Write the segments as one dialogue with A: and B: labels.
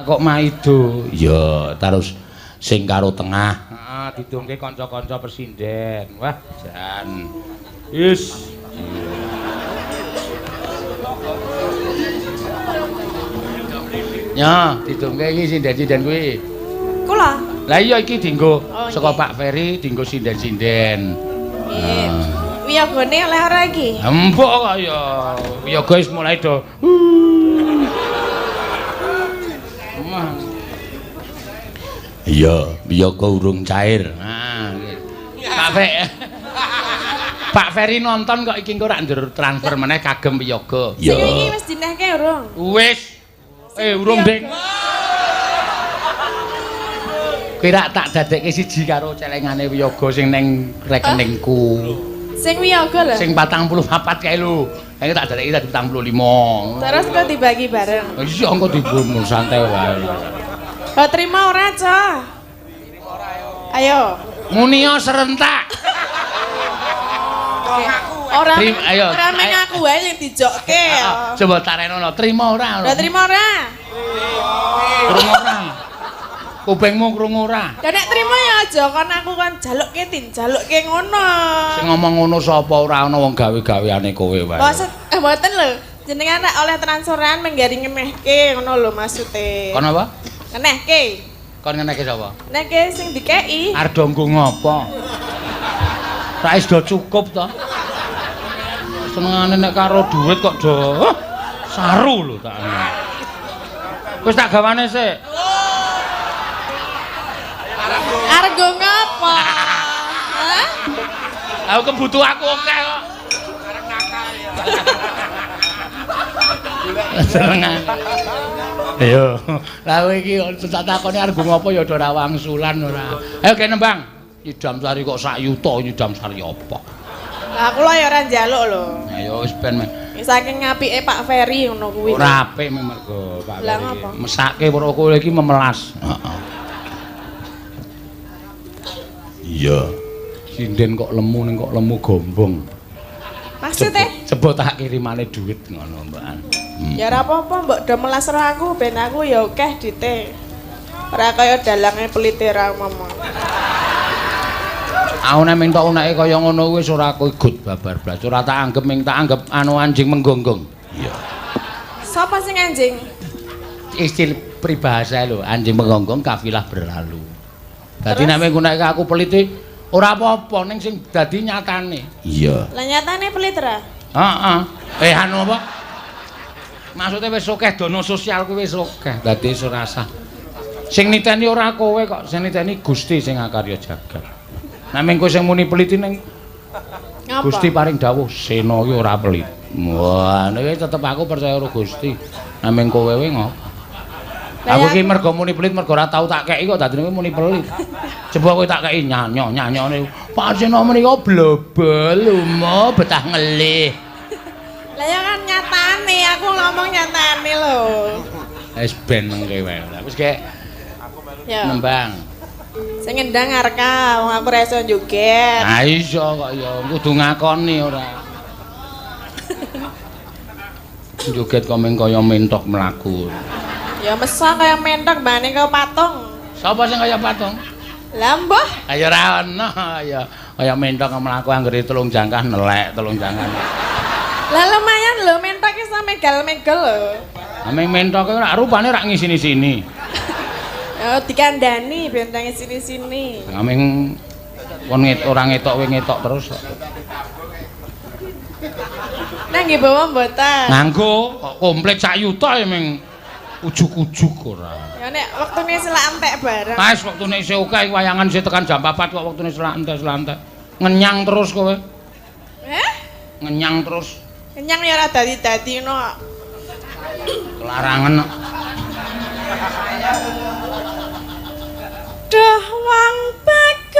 A: Kok maido? Ya, terus sing karo tengah. Heeh, didongke kanca-kanca presiden. Wah, jan. Is. Ya, didongke iki sinden-sinden kuwi.
B: Kula.
A: Lah iya iki dienggo
B: Oh,
A: saka
B: nggih.
A: Pak Ferry dienggo sinden-sinden.
B: Nggih. Wiyogone oleh ora iki?
A: Empuk kok ya. Wiyaga wis mulai do. Iya, wiyaga urung cair. Nah, Pak Fe. Pak Ferry nonton kok iki engko rak ndur transfer meneh kagem wiyaga.
B: Sing iki wis dinehke urung?
A: Wis. Urung, Ding. Kira tak dadekke siji karo celengane wiyaga sing ning rekeningku.
B: Sing wiyaga lho.
A: Sing 44 kae lho. Saiki tak dadekke dadi 45.
B: Terus kok dibagi bareng.
A: Iya engko dibunuh santai wae.
B: Oh, terima ora, Cah? Ayo.
A: Munio serentak.
B: Ora
A: ayo.
B: Ora meng aku wae sing dijokke.
A: Coba tarenono, trimo ora?
B: Lah trimo ora?
A: Krungu ora? Kupingmu krungu ora?
B: Lah nek trimo ya aja kon aku kon jalukke tin, jalukke ngono.
A: Sing ngomong ngono sapa ora ana wong gawe-gaweane kowe wae.
B: Maksud mboten lho. Jenengan nek oleh transferan menggari ngenehke ngono lho maksude.
A: Kon apa?
B: Ngenehke.
A: Kon ngenehke sapa?
B: Ngenehke sing dikeki.
A: Arep do nggo ngopo? Ra wis do cukup to. Senengane nek karo duit kok do saru lho tak. Wis tak gawane sik.
B: Arep nggo ngopo? Hah?
A: Aku kebutuh aku akeh kok.
C: Arep nakal ya.
A: Senengane. Ayo. Lah kowe iki tak takoni arep nggo ngopo ya ora wangsulan ora. Ayo kene nembang. Nyidam sari kok sak yuta nyidam sari apa?
B: Lah kula ya ora njaluk lho.
A: Ayo wis ben.
B: Saking apike Pak Ferry ngono kuwi.
A: Ora apik mergo Pak
B: Lah
A: Ferry.
B: ngapa?
A: Mesake weruh kowe iki memelas. Heeh. Iya. Sinden kok lemu ning kok lemu gombong.
B: Maksude?
A: Coba tak kirimane duit ngono, Mbak.
B: Ya ora apa-apa, mbok do melas ro aku ben aku ya akeh dite. Ora kaya dalange pelite ra momo.
A: Aku nek ming tok uneke kaya ngono kuwi wis ora kowe gut babar blas. Ora tak anggep ming tak anggep anu anjing menggonggong. Iya.
B: Sapa sing anjing?
A: Istilah peribahasa lho, anjing menggonggong kafilah berlalu. Dadi nek ming uneke aku pelite ora apa-apa ning sing dadi nyatane. Iya.
B: Lah nyatane pelit ra?
A: Heeh. Anu apa? Maksudnya wis akeh dana sosial kuwi wis akeh. Dadi wis ora sah. Sing niteni ora kowe kok, sing niteni Gusti sing akarya jagat. Nek ming kowe sing muni pelit ning
B: Ngapa?
A: Gusti paring dawuh Sena iki ora pelit. Wah, nek tetep aku percaya karo Gusti. Nek ming kowe wae ngopo? Aku iki mergo muni pelit mergo ora tau tak keki kok dadine kowe muni pelit. Coba kowe tak keki nyanyo-nyanyone. Pak Sena menika blobel lumo betah ngelih.
B: Lah ya kan nyatane, aku ngomong nyatane lho.
A: Wis ben mengke wae. Wis kek
B: Ya.
A: nembang.
B: Sing ngendang Arka, wong aku ora iso joget.
A: Nah iso kok ya kudu ngakoni ora. Joget kok meng kaya mentok mlaku.
B: Ya mesa kaya mentok mbane kaya patung.
A: Sapa sing kaya patung?
B: Lah mbah,
A: Ayo ora ono ya kaya mentok mlaku anggere telung jangkah nelek telung jangkah.
B: Lah lumayan lho mentok iso megal-megal lho.
A: Ameng mentok ora rupane rak ngisini-sini.
B: Ya dikandani ben nang sini-sini.
A: Ameng kon ora ngetok kowe ngetok terus.
B: Nang nggih bawa mboten.
A: Nganggo kok komplit sak yuta ya meng ujug-ujug ora.
B: Ya nek wektune selak entek bareng.
A: Wis wektune isih akeh wayangan isih tekan jam 4 kok wektune selak entek selak entek. Ngenyang terus kowe.
B: Heh?
A: Ngenyang terus.
B: Kenyang ya ora dadi-dadi ngono.
A: Kelarangan.
B: Duh wong bagus.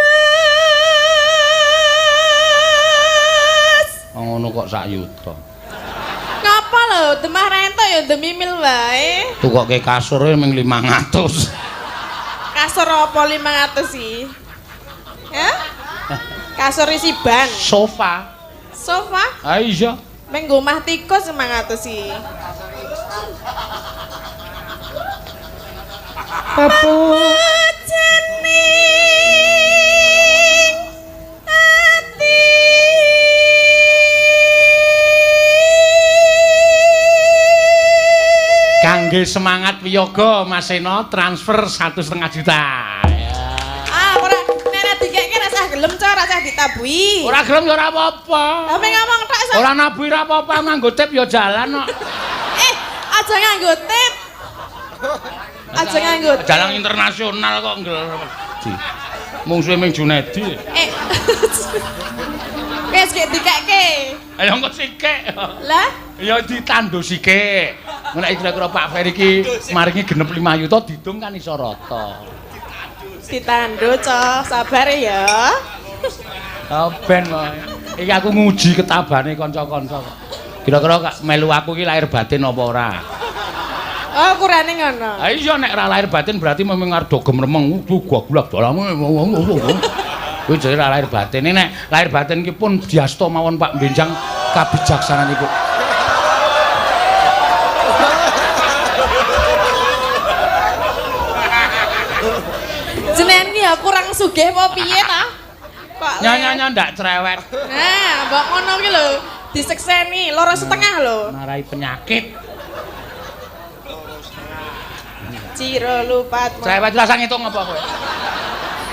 A: Wong ngono kok sak yuta.
B: Ngapa lho demah ra entuk ya demimil wae.
A: Tukoke kasur ming 500.
B: Kasur apa 500 sih? Hah? Kasur isi ban.
A: Sofa.
B: Sofa?
A: Ha iya.
B: Ming nggo omah tikus 500 sih. Papujaning ati.
A: Kangge semangat wiyoga Mas Seno transfer 1,5 juta. Ya.
B: Ah, ora nek dikeke rasah gelem co, rasah ditabuhi.
A: Ora gelem ya ora apa-apa.
B: Lah ngomong tok iso.
A: Ora nabuhi ora apa-apa, nganggo tip ya jalan kok.
B: Aja nganggo tip. Aja nganggo tip.
A: Jalan internasional kok ngger. Mungsuhe ming Junedi.
B: Wis gek dikeke.
A: Ayo engko sikik.
B: Lah,
A: ya ditandu sikik. Nek kira-kira Pak Ferry iki maringi genep 5 yuta didung kan iso rata.
B: Ditandu, co, sabar ya.
A: Oh ben wae. Iki aku nguji ketabane kanca-kanca kok. Kira-kira melu aku iki lahir batin apa ora?
B: Oh, ukurane ngono.
A: Ha iya nek ora lahir batin berarti memang arep do gemremeng gua-gulak dolamu. Kuwi jare ora lahir batin. Nek lahir batin ki pun diasta mawon Pak Benjang kabijaksananipun.
B: Jenengan ki ya kurang sugih apa piye ta? Kok
A: nyonya ndak cerewet.
B: Nah, mbok ngono ki lho, disekseni 2,5 lho.
A: Marai penyakit.
B: Ciro lupat.
A: Cerewet rasa ngitung apa kowe?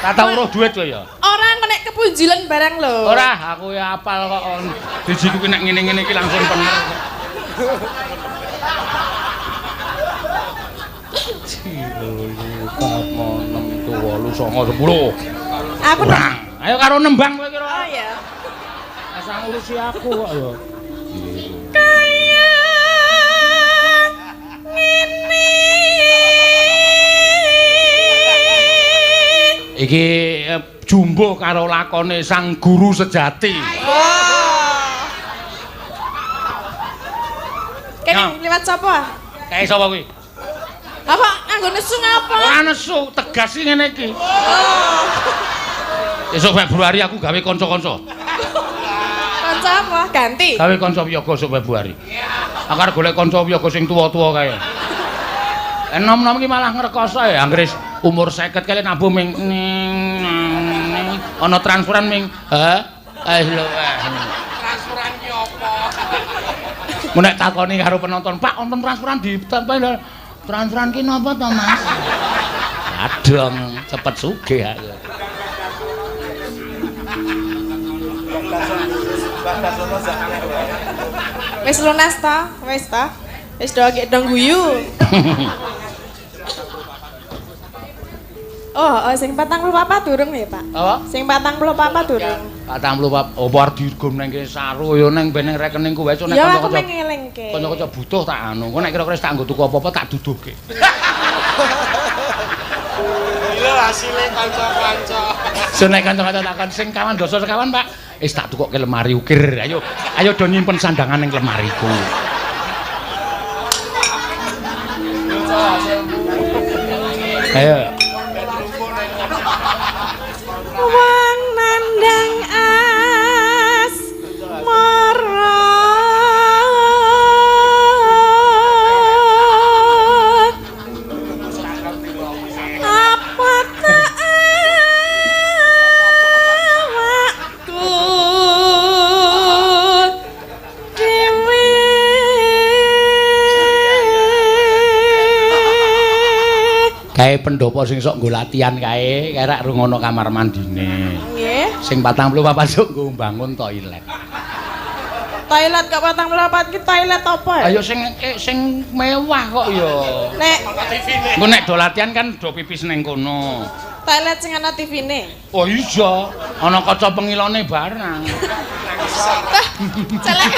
A: Tak tau weruh duit kowe ya.
B: Ora nek kepunjilan barang lho.
A: Ora, aku ya apal kok. Dijiku ki nek ngene-ngene iki langsung pener. Ciro lupat 6 7 8 9 10.
B: Aku
A: kurang. Ayo karo nembang kowe kira.
B: Oh iya.
A: Asal ngurusi aku kok ya.
B: Kaya ngene.
A: Iki jumbo karo lakone sang guru sejati.
B: Wah. Kene liwat sapa?
A: Kae sapa kuwi?
B: Apa nganggo nesu ngapa?
A: Ora nesu, tegas iki ngene iki.
B: Oh.
A: Esuk Februari aku gawe kanca-kanca.
B: Kanca apa? Ganti.
A: Gawe kanca wiyaga esuk Februari. Aku arep golek kanca wiyaga sing tuwa-tuwa kae. Enom-enom iki malah ngrekoso ya, anggere umur 50 kali nabuh ming ana transferan ming ha lho.
C: Transferan ki apa?
A: Mun nek takoni karo penonton, Pak wonten transferan di transferan ki napa to, Mas? Adong, cepet sugih aku.
B: Wis lunas ta? Wis ta? Wis do gek dong guyu. Oh, sing 44 durung ya, Pak?
A: Apa?
B: Sing 44 durung.
A: 44 opo arep dirgom nang kene saru ya nang ben nang rekeningku wae nek
B: kanca-kanca. Ya
A: kanca-kanca butuh tak anu. Engko nek kira-kira tak nggo tuku apa-apa tak duduhke.
C: Gila hasilnya kanca-kanca.
A: So nek kanca-kanca takon sing kawan dosa sekawan, Pak. Wis tak tukokke lemari ukir. Ayo, ayo do nyimpen sandangan ning lemariku. Ayo.
B: Wong nandang asmara apa tak awakku dhewe.
A: Kae pendopo sing sok nggo latihan kae, kae rak rungono kamar mandine.
B: Nggih.
A: Sing 44 sok nggo mbangun toilet.
B: Toilet kok 44 ki toilet apa ya?
A: Ayo sing sing mewah kok ya.
B: Nek
A: engko nek do latihan kan do pipis ning kono.
B: Toilet sing ana TV-ne.
A: Oh iya, ana kaca pengilone barang.
B: Celek.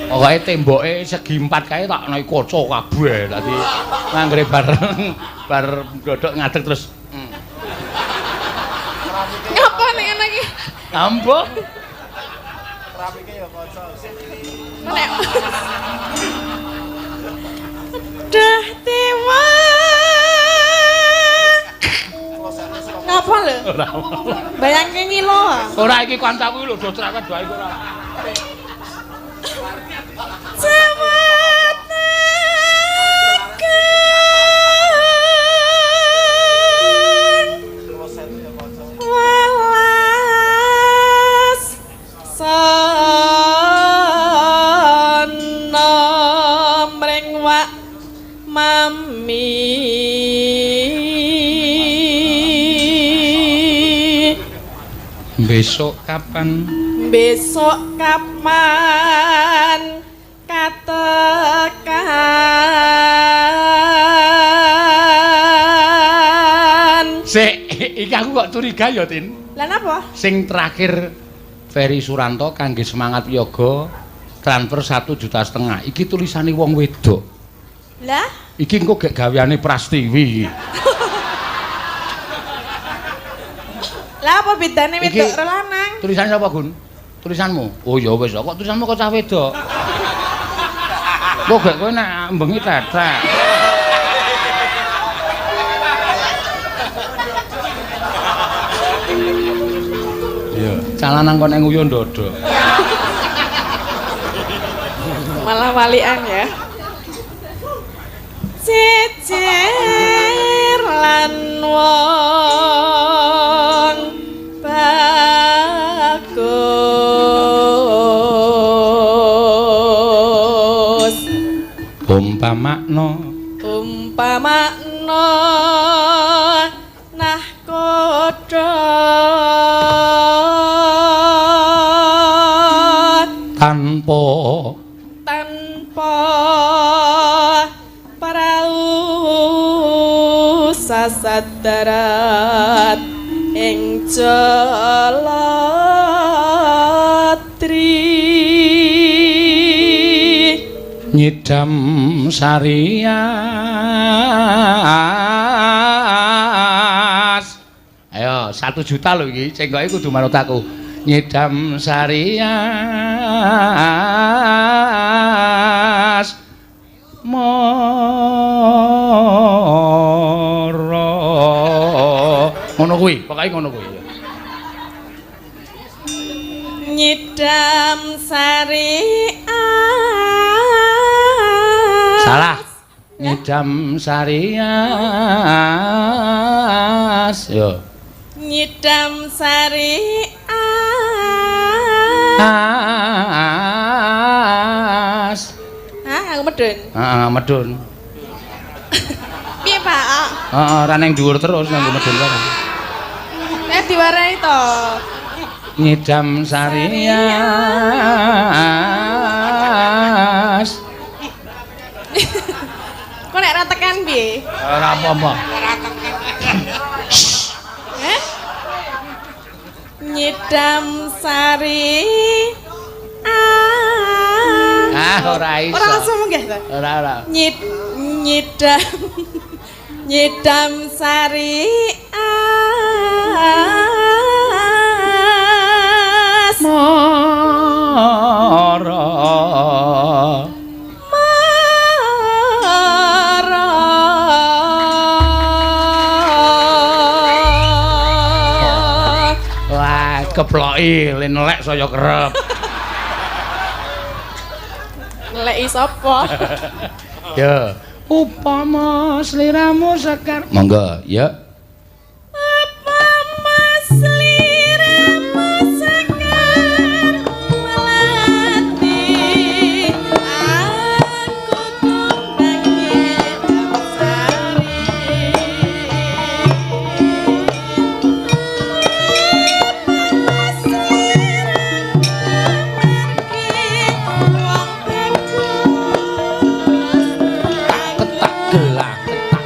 A: Pokoke temboke segi 4 kae tak ana kaca kabeh. Dadi anggere bareng bar ndodok ngadeg terus.
B: Ngapa nek ngene iki?
A: Ambo.
C: Keramike ya kaca.
B: Nek. Dah dewa. Ngapa lho?
A: Ora.
B: Bayangke ngilo.
A: Ora iki kancaku lho do cerewet wae ora.
B: Cewetaken welas sana mring wak mami.
A: Besok kapan?
B: Besok kapan katekan?
A: Sik, iki aku kok curiga ya, Tin.
B: Lah napa?
A: Sing terakhir Ferry Suranto kangge semangat yoga transfer 1,5 juta. Iki tulisane wong wedok.
B: Lah,
A: Iki engko gek gaweane Prastiwi iki.
B: Lah apa bedane
A: Iki-
B: wedok karo lanang?
A: Tulisannya sapa, Gun? Tulisanmu? Oh ya wis, kok tulisanmu kok cah wedok. Kok gek kowe nek bengi tetek. Iya, cah lanang kok nek nguyuh ndodok.
B: Malah walian ya. Cecer lan wong bagus.
A: Umpamakno
B: Umpamakno nahkoda
A: tanpa
B: tanpa prau sasadarat ing jalatri.
A: Nyidam sarias. Ayo, 1 juta lho iki, cengkoke kudu manut aku. Nyidam sarias mara. Ngono kuwi, pokoke ngono kuwi.
B: Nyidam sarias.
A: Salah. Nyidam sarias. Yo.
B: Nyidam sarias.
A: As.
B: Hah, aku medun.
A: Heeh, medun.
B: Piye, Pak?
A: Heeh, ora nang dhuwur terus nang medun bareng.
B: Nek diwarai to.
A: Nyidam sarias.
B: Kok nek ra tekan piye?
A: Ora apa-apa.
B: Eh? Nyidam sari.
A: Ah, ora iso.
B: Ora langsung munggah to.
A: Ora, ora.
B: Nyidam nyidam sari as.
A: Mara.
B: Mara.
A: Wah, keploki le nelek saya kerep.
B: Neleki sapa?
A: Ya. Upama sliramu sekar. Monggo, ya.
B: Upama sliramu sekar melati, aku kumbang nyidam sari. Upama sliramu margi wong bagus,
A: Ketak gelak ketak.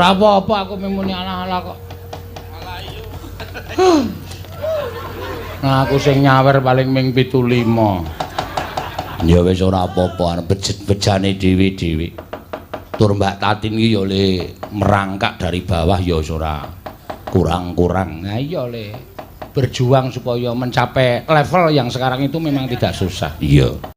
A: Ora apa-apa, aku muni alah-alah kok. Nah, aku sing nyawer paling ming 75. Ya wis ora apa-apa, arep bejet-bejane dhewe-dhewe. Tur Mbak Tatin ki ya le merangkak dari bawah ya wis ora kurang-kurang. Nah iya le. Berjuang supaya mencapai level yang sekarang itu memang tidak susah. Iya.